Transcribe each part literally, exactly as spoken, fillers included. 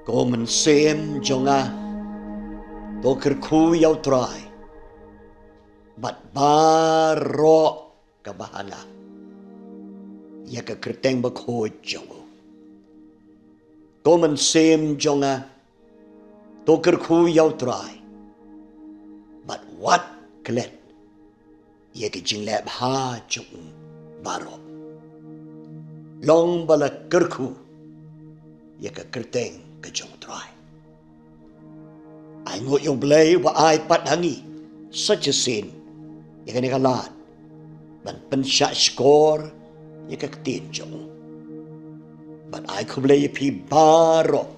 Ko mynsiem jong nga, to kyrkhu ïa u Trai bad baroh kaba ha nga, ïa ka kyrteng bakhuid jong u. Ko mynsiem jong nga, to kyrkhu ïa u Trai bad wat klet ïa ka jingleh bha jong u baroh. Long ba la kyrkhu ïa ka kyrteng ka jong u Trai. Ai nguh ïa u Blei ba ai pat ha ngi sa shisien ïa kane ka lad ban pynshah shkor ïa ka ktien jong u. Bad ai khublei ïa phi baroh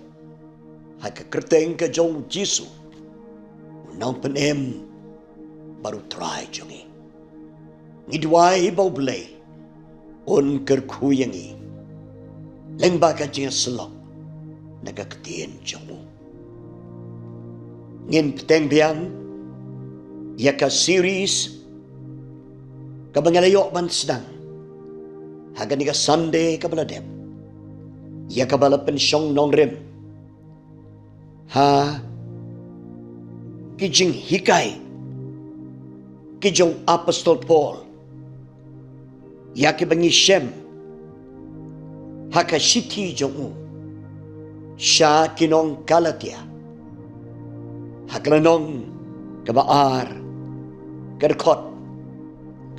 ha ka kyrteng ka jong u Jisu, u nongpynim bad u Trai jong ngi. Ngi duwai ba u Blei un kyrkhu ïa ngi lyngba ka jingïasyllok na ka ktien jong u. Ngin bteng biang ïa ka series kaba nga la ïoh ban sdang ha kane ka Sunday kaba la dep, ïa kaba la pynshong nongrim ha ki jinghikai ki jong u Apostol Paul ïa kiba ngi shem ha ka shithi jong u sha ki nong Galatia, ha ka lynnong kaba ar, ka dkhot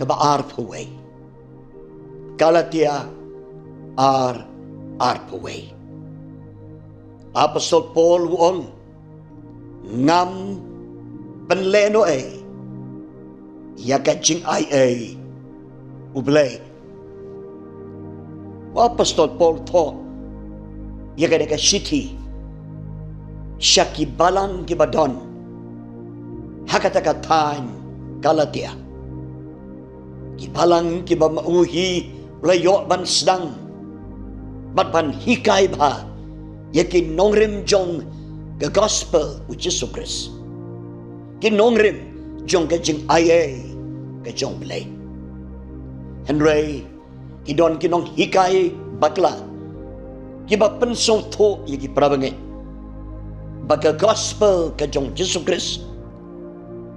kaba arphew wei. Galatia ar, arphew wei. Apostol Paul u ong, ngam pynlehnoh ei ïa ka jingaiei u Blei. U Apostol Paul u thoh ïa kane ka shithi sha ki balang kiba don ha kata ka thaiñ Galatia, ki balang kiba ma u hi u la ïoh ban sdang bad ban hikai bha ïa ki nongrim jong ka gospel u Jisu Khrist, ki nongrim jong ka jingaiei ka jong u Blei. Hynrei ki don ki nonghikai bakla kiba pynsngewthuh ïa ki parabangeit ba ka gospel ka jong u Jisu Khrist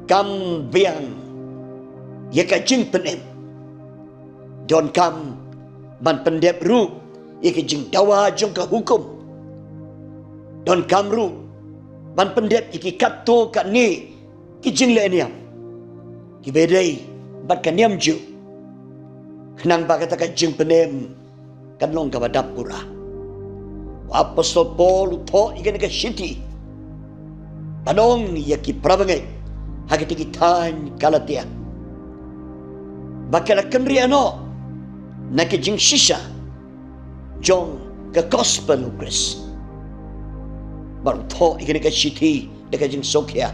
kam biang ïa ka jingpynim, donkam ban pyndep ruh ïa ka jingdawa jong ka hukum, donkam ruh ban pyndep ïa ki katto katne ki jingleh niam kiba dei bad ka niam Jiw, khnang ba kata ka jingpynim kan long kaba dap pura. U Apostol Paul u thoh ïa kane ka shithi ban ong ïa ki parabangeit ha kata ki thaiñ Galatia ba ka la kynriah noh na ka jingshisha jong ka gospel u Khrist. Bad u thoh ïa kane ka shithi da ka jingsngewkhia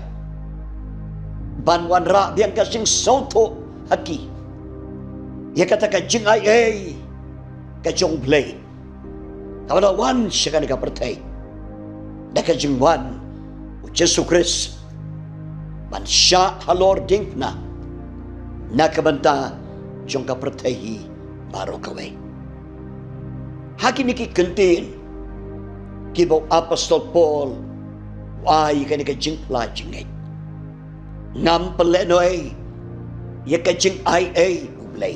ban wanrah biang ka jingsngewthuh ha ki ïa kata ka jingaiei ka jong u Blei kaba la wan sha kane ka pyrthei da ka jingwan u Jisu Khrist ban shah halor diengphna na ka bynta jong ka pyrthei hi baroh kawei. Ha kine ki kyntien kiba u Apostol Paul u ai ïa kane ka jingphla jingngeit, ngam pynlehnoh ei ïa ka jingaiei u Blei.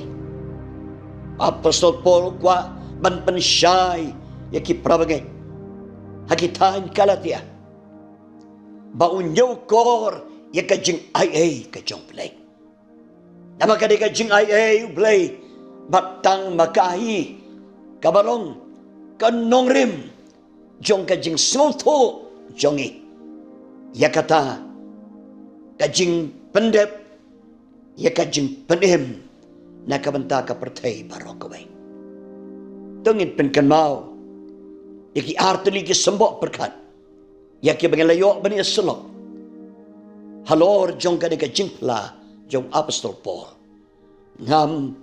Apostol Paul u kwah ban pynshai ïa ki parabangeit ha ki thaiñ Galatia ba u ñiewkor ïa ka jingaiei ka jong u Blei. Namar ka dei ka jingaiei u Blei bad tang ma ka hi kaba long ka nongrim jong ka jingsngewthuh jong ngi ïa kata ka jingpyndep ïa ka jingpynim na ka bynta ka pyrthei baroh kawei. To ngin pynkynmaw ïa ki artylli ki symboh pyrkhat ïa kiba ngi la ïoh ban ïasyllok halor jong kane ka jingphla jong u Apostol Paul. Ngam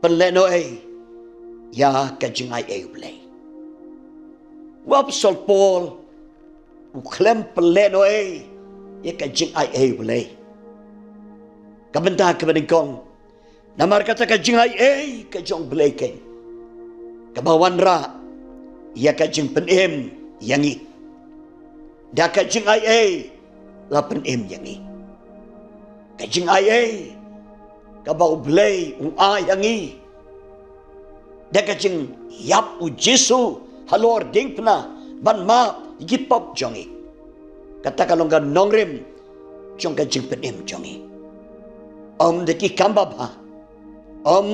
pynlehnoh ei ïa ka jingaiei u Blei. U Apostol Paul u khlem pynlehnoh ei ïa ka jingaiei u Blei. Ka bynta kaba nyngkong, namar kata ka jingaiei ka jong u Blei keiñ kaba wanrah ïa ka jingpynim ïa ngi. Da ka jingaiei la pynim ïa ngi. Ka jingaiei kaba U Blei u ai ha ngi da ka jingïap U Jisu halor diengphna ban map ïa ki pop jong ngi. Kata ka long ka nongrim jong ka jingpynim jong ngi. Ym da ki kam babha, ym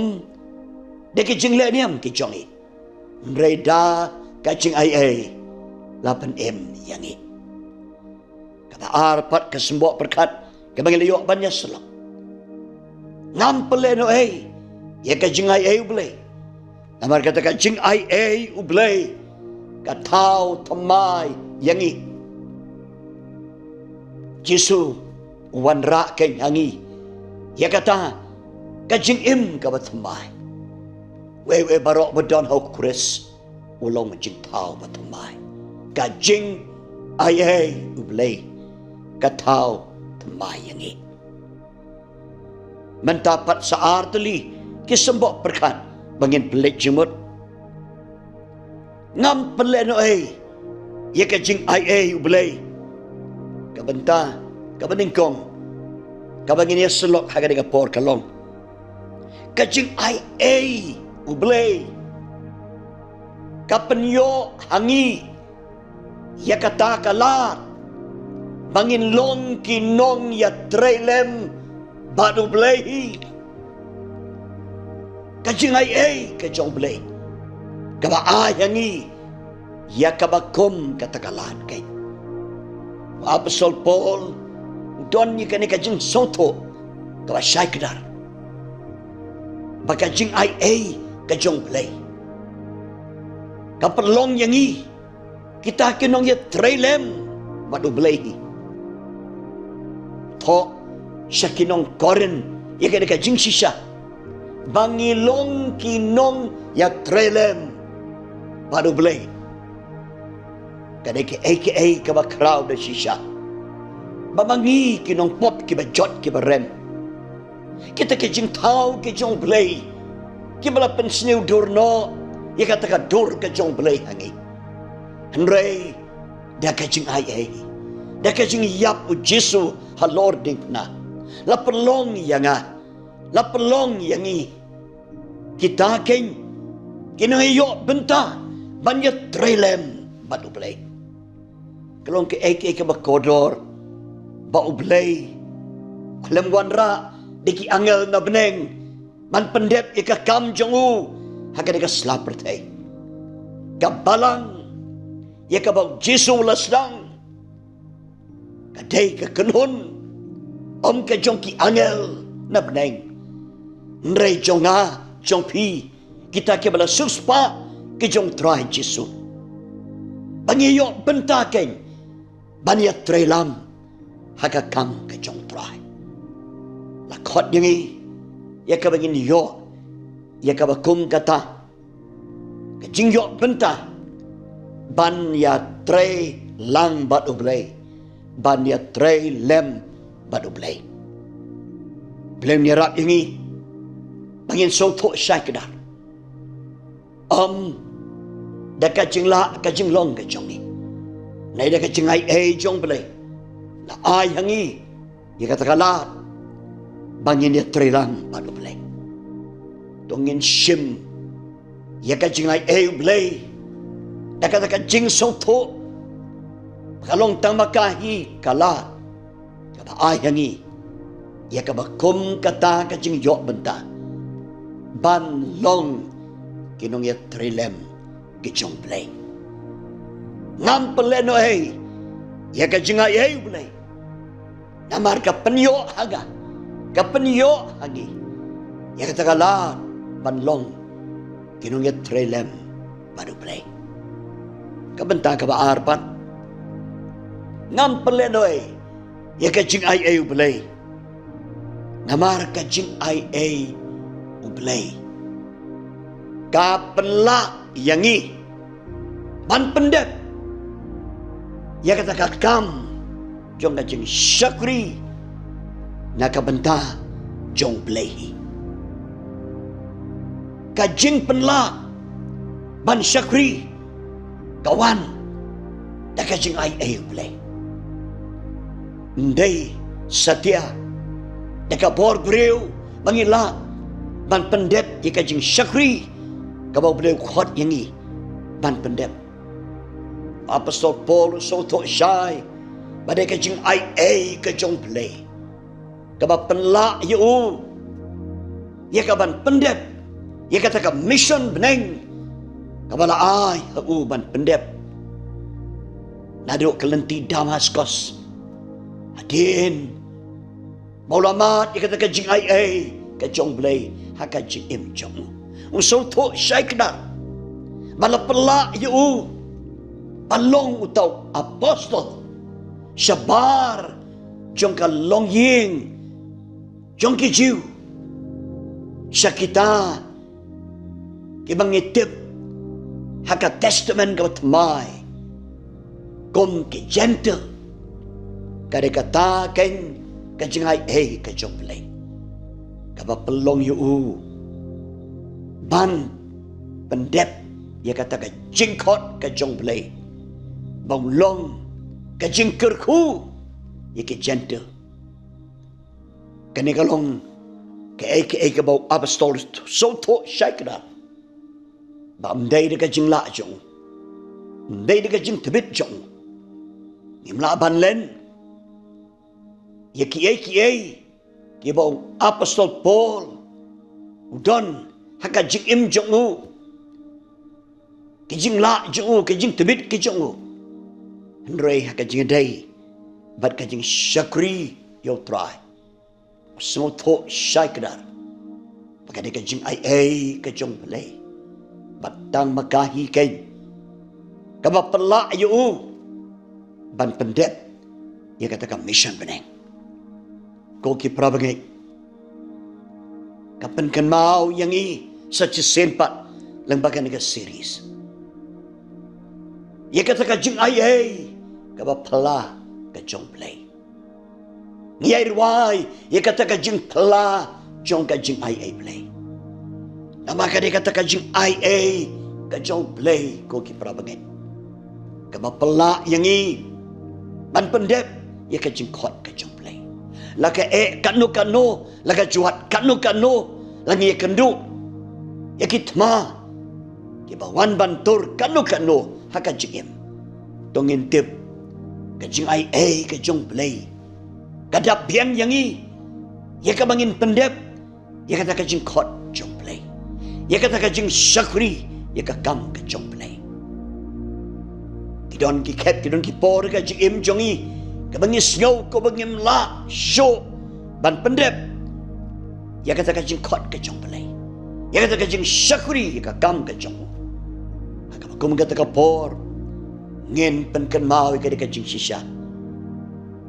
da ki jingleh niam ki jong ngi, hynrei da ka jingaiei la pynim ïa ngi. Kaba ar pat ka symboh pyrkhat kaba ngi la ïoh ban ïasyllok. Ngam pynlehnohei ïa ka jingaiei U Blei. Namar kata ka jingaiei U Blei ka thaw thymmai ïa ngi. Jisu u wanrah kein ha ngi ïa kata ka jingim kaba thymmai. Wei wei baroh ba don ha U Khrist u long jingthaw ba thymmai. Ka jingaiei U Blei ka thaw thymmai ïa ngi. Mynta pat sa ar tylli ki symboh pyrkhat ba ngin pynleit jingmut. Ngam pynlehnohei ïa ka jingaiei U Blei. Ka bynta kaba nyngkong kaba ngin ïasyllok ha kane ka por ka long, ka jingaiei U Blei ka pynïoh ha ngi ïa kata ka lad ba ngin long ki nongïatreilem bad U Blei hi. Ka jingaiei ka jong U Blei kaba ai ha ngi ïa kaba kum kata ka lad kein. U Apostol Paul u don ïa kane ka jingsngewthuh kaba shai kdar ba ka jingaiei ka jong U Blei ka pynlong ïa ngi kita ki nongïatreilem bad U Blei hi. Thoh sha ki nong Korinth ïa kane ka jingshisha ba ngi long ki nongïatreilem bad U Blei. Ka dei kaei kaei kaba khraw da shisha ba ma ngi ki nongpop kiba jot kiba rem, kita ki jingthaw ki jong U Blei kiba la pynsniew dur noh ïa kata ka dur ka jong U Blei ha ngi. Hynrei da ka jingaiei, da ka jingïap U Jisu halor diengphna, la pynlong ïa nga, la pynlong ïa ngi kita kein ki nongïoh bynta ban ïatreilem bad U Blei. Ka long kaei kaei kaba kordor ba U Blei u khlem wanrah da ki angel na bneng ban pyndep ïa ka kam jong u ha kane ka sla pyrthei. Ka balang ïa kaba U Jisu u la sdang ka dei ka kynhun, ym ka jong ki angel na bneng, hynrei jong nga jong phi, kita kiba la siewspah ki jong U Trai Jisu. Ba ngi ïoh bynta kein ban ïatreilang ha ka kam ka jong U Trai. La khot ïa ngi ïa kaba ngin ïoh ïa kaba kum kata ka jingïoh bynta ban ïatreilang bad U Blei, ban ïatreilem bad U Blei. Blei un ïarap ïa ngi ba ngin sngewthuh shai kdar, ym da ka jinglah ka jinglong ka jong ngi, hynrei da ka jingaiei jong U Blei la ai ha ngi ïa kata ka lad ba ngin ïatreilang bad U Blei. To ngin shim ïa ka jingaiei U Blei da kata ka jingsngewthuh ba ka long tang ma ka hi ka lad kaba ai ha ngi ïa kaba kum kata ka jingïoh bynta ban long ki nongïatreilem ki jong U Blei. Ngam pynlehnohei ïa ka jingaiei U Blei. Namar ka pynïoh ha nga, ka pynïoh ha ngi ïa kata ka lad ban long ki nongïatreilem bad U Blei. Ka bynta kaba ar pat, ngam pynlehnohei ïa ka jingaiei U Blei. Namar ka jingaiei U Blei ka pynlah ïa ngi ban pyndep ïa kata ka kam jong ka jingshakri na ka bynta jong U Blei hi. Ka jingpynlah ban shakri ka wan da ka jingaiei U Blei. Ndei satia da ka bor briew ba ngi lah ban pyndep ïa ka jingshakri kaba U Blei u khot ïa ngi ban pyndep. Apostol Paul u sngewthuh shai ba dei ka jingai ei ka jong U Blei kaba pynlah ïa u ïa ka ban pyndep ïa kata ka mission bneng kaba la ai ha u ban pyndep naduh ka lynti Damaskos. Hadien ba u la mad ïa kata ka jingai ei ka jong U Blei ha ka jingim jong u, u sngewthuh shai kdar ba la pynlah ïa u ban long uta u apostol shabar jong ka longïing jong ki Jiw sha kita kiba ngi tip ha ka Testament kaba Thymmai kum ki Jentil. Ka dei kata keiñ ka jingai ei ka jong U Blei kaba pynlong ïa u ban pyndep ïa kata ka jingkhot ka jong U Blei ba u long ka jingkyrkhu ïa ki Jentil. Kane ka long kaei kaei kaba u apostol u sngewthuh shai kdar ba ym dei da ka jinglah jong u, ym dei da ka jingtbit jong u, ngim lah ban len ïa kiei kiei kiba u apostol Paul u don ha ka jingim jong u, ki jinglah jong u, ki jingtbit ki jong u, hynrei ha ka jingïadei bad ka jingshakri ïa U Trai u sngewthuh shai kdar ba ka dei ka jingai ei ka jong U Blei bad tang ma ka hi keiñ kaba pynlah ïa u ban pyndep ïa kata ka mission bneng. Ko ki para bangeit, ka pynkynmaw ïa ngi sa shisien pat lyngba kane ka series ïa kata ka jingai ei kaba phylla ka jong U Blei. Ngi ïai rwai ïa kata ka jingphylla jong ka jingai ei U Blei. Namar ka dei kata ka jingai ei ka jong U Blei, ko ki para bangeit, kaba phylla ïa ngi ban pyndep ïa ka jingkhot ka jong U Blei. La ka eh katno katno, la ka jwat katno katno, la ngi ïakynduh ïa ki thma kiba wan ban tur katno katno ha ka jingim, to ngin tip ka jingai ei ka jong U Blei ka dap biang ïa ngi ïa kaba ngin pyndep ïa kata ka jingkhot jong U Blei, ïa kata ka jingshakri ïa ka kam ka jong U Blei. Ki don ki khep, ki don ki por ha ka jingim jong ngi kaba ngi sngew kumba ngim lah shuh ban pyndep ïa kata ka jingkhot ka jong U Blei, ïa kata ka jingshakri ïa ka kam ka jong u. Ha kaba kum kata ka por ngin pynkynmaw ïa ka dei ka jingshisha,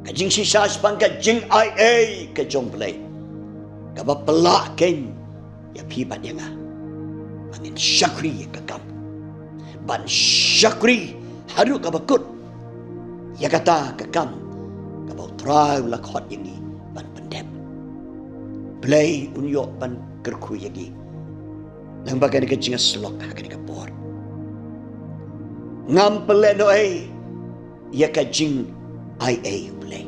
ka jingshisha shaphang ka jingai ei ka jong U Blei kaba phylla keiñ ïa phi bad ïa nga ba ngin shakri ïa ka kam, ban shakri haduh kaba kut ïa kata ka kam kaba U Trai u la khot ïa ngi ban pyndep. U Blei un ïoh ban kyrkhu ïa ngi lyngba kane ka jingïasyllok ha kane ka por. Ngam pynlehnohei ïa ka jingai ei U Blei.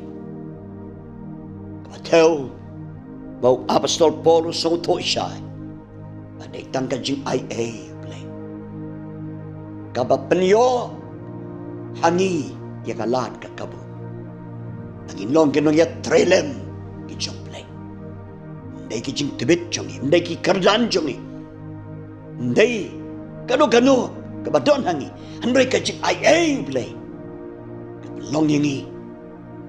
Kaba thew ba u apostol Paul u sngewthuh shai ba dei tang ka jingai ei U Blei kaba pynïoh ha ngi ïa ka lad ka kabu ba ngin long ki nongïatreilang ki jong U Blei. Ym dei ki jingtbit jong ngi, ym dei ki kyrdan jong ngi, ym dei kano kano kaba don ha ngi, hynrei ka jingai ei U Blei kaba long ïa ngi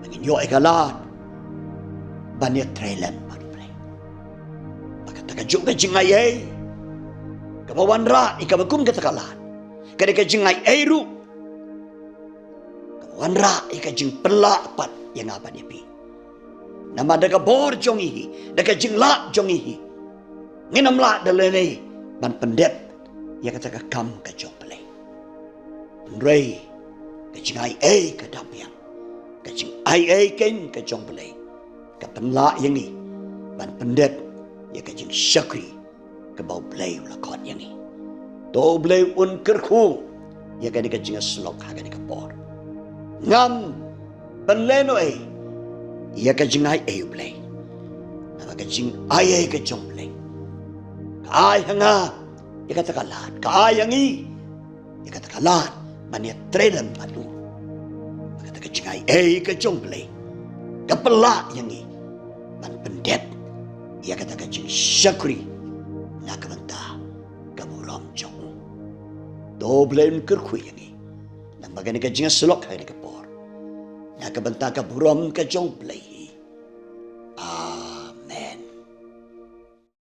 ba ngin ïoh ïa ka lad ban ïatreilang bad U Blei. Ba kata kajuh ka jingai ei kaba wanrah ïa kaba kum kata ka lad ka dei ka jingai ei ruh kaba wanrah ïa ka jingpynlah pat ïa nga bad ïa phi. Namar da ka bor jong ngi hi, da ka jinglah jong ngi hi, ngin ym lah da lei lei ban pyndep ïa kata ka kam ka jong U Blei. Hynrei ka jingai ei ka dap biang, ka jingai ei keiñ ka jong U Blei ka pynlah ïa ngi ban pyndep ïa ka jingshakri kaba U Blei u la khot ïa ngi. To U Blei un kyrkhu ïa kane ka jingïasyllok ha kane ka por. Ngam pynlehnohei ïa ka jingai ei u Blei. Namar ka jingai ei ka jong u Blei ka ai ha nga ïa kata ka lad, ka ai ha ngi ïa kata ka lad ban ïa trei lem bad u. Kata ka jingai ei ka jong u Blei ka pynlah ïa ngi ban pyndep ïa kata ka jingshakri na ka bynta ka burom jong u. To u Blei un kyrkhu ïa ngi namar kane ka jingïasyllok ha kane ka por, na ka bynta ka burom ka jong u Blei.